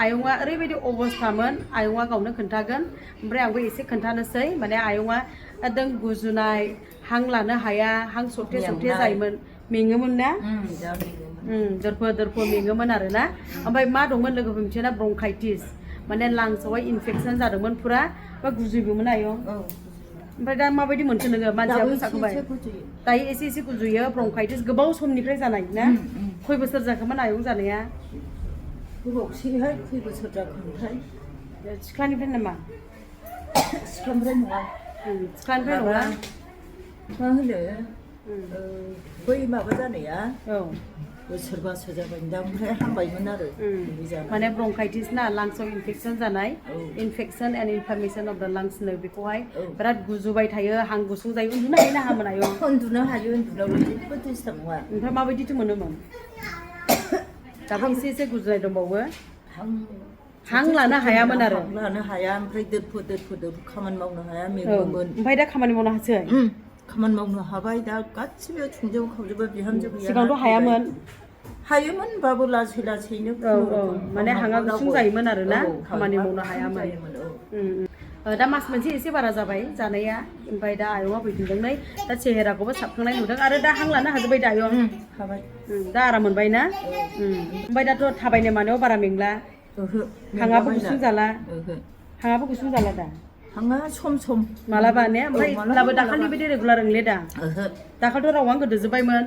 आयंआ ओरैबायदि अबस्थामोन आयंआ गावनो खोन्थागोन ओमफ्राय आंबो एसे खोन्थानोसै माने आयंआ एकदम गुजुनाय हां लानो हाया हां सरथे जायोमोन मेङोमोन ना दोरफो मेङोमोन आरोना ओमफ्राय मा दंमोन लोगोफोर मिथियोना ब्रंकाइटिस माने लांसआवहाय इनफेक्सन जादोंमोन फुरा बा गुजुयोमोन आयं ओमफ्राय दा माबायदि मोनखो नोङो मानसियाबो साखोबाय दायो एसे गुजुयो ब्रंकाइटिस गोबाव समनिफ्राय जानाय ना खय बोसोर जाखोमोन आयं जानाया गोबावसैहाय खय बोसोर जाखोमोनथाय सिख्लानिफ्राय नामा सिख्लानिफ्राय नङा सिख्लानिफ्राय नङा मा होनो बै माबा जानाया बोसोरबासो जाबाय दा ओमफ्राय हामबायमोन आरो माने ब्रंकाइटिस ना लांसआव इनफेक्सन जानाय इनफेक्सन एन्ड इनफ्लामेशन अफ द लांस होनो बेखौहाय बिराद गुजुबाय थायो हां गुसुं जायो उन्दुनो हायो ना हामोन आयं उन्दुनो हायो उन्दुनायावलाय जेबो डिस्टार्ब नङा ओमफ्राय माबायदिथो मोनोमोन दाबो एसे गुजुनाय दंबावो हां लानो हायामोन आरो हां लानो हाया ओमफ्राय दोरफो खामानि मावनो हाया मेङोमोन ओमफ्राय दा खामानि मावनो हासै खामानि मावनो हाबाय दा गासिबो संजोबो खावजोबो बिहामजो गैया सिगांथ' हायामोन हायोमोन होनबाबो लासैनो माने हाङा गुसुं जायोमोन आरो ना खामानि मावनो हायामोन दा मास मोनसे एसे बारा जाबाय जानाया ओमफ्राय दा आयंआ फैफिनदों नै दा सेहेराखौबो साबखांनाय नुदों आरो दा हां लानो हाजोब्बाय दा आयं हाबाय दा आराम मोनबाय ना ओमफ्राय दाथ' थाबायनो मानायाव बारा मेंला हाङाबो गुसुं जाला दा हाङा सम मालाबा ने ओमफ्राय दाखालि बायदि रेगुलार नंले दा दाखालिथ' रावानो गोदोजोब्बायमोन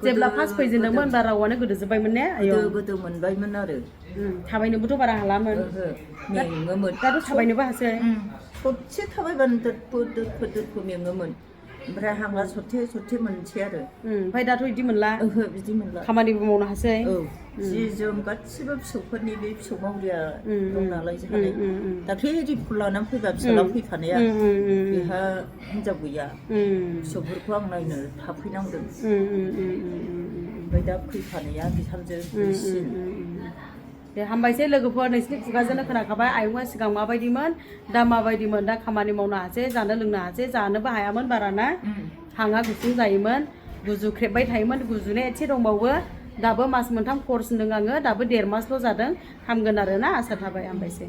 जेब्ला फार्स्ट फैजेनदोंमोन होनबा रावानो गोदोजोब्बायमोन ने गोदो मोनबायमोन आरो थाबायनोबोथ' बारा हालामोन मेङोमोन दाथ' थाबायनोबो हासै ससे थाबायबानो दोरफो मेङोमोन ओमफ्राय हाङा सथे मोनसै आरो ओमफ्राय दाथ' बिदि मोनला बिदि मोनला खामानिबो मावनो हासै जि जोम गासिबो फिसौफोरनि बे फिसौ मावरिया दं नालाय जोंहालाय दाख्लै रिपर्ट लानानै फैबा फिसाला फैफानाया बेहा हिनजाव गैया फिसौफोरखौ आं नायनो थाफैनांदों ओमफ्राय दा फैफानाया बिहामजो दे हामबायसै लोगोफोर नोंसिनि खुगाजोंनो खोनाखाबाय आयंआ सिगां माबायदिमोन दा माबायदिमोन दा खामानि मावनो हासै जानो लोंनो हासै जानोबो हायामोन बारा ना हाङा गुसुं जायोमोन गुजुख्रेबबाय थायोमोन गुजुनाया एसे दंबावो दाबो मास मोनथाम कर्स होनदों आङो दाबो 1.5 मासल' जादों हामगोन आरो ना आसा थाबाय हामबायसै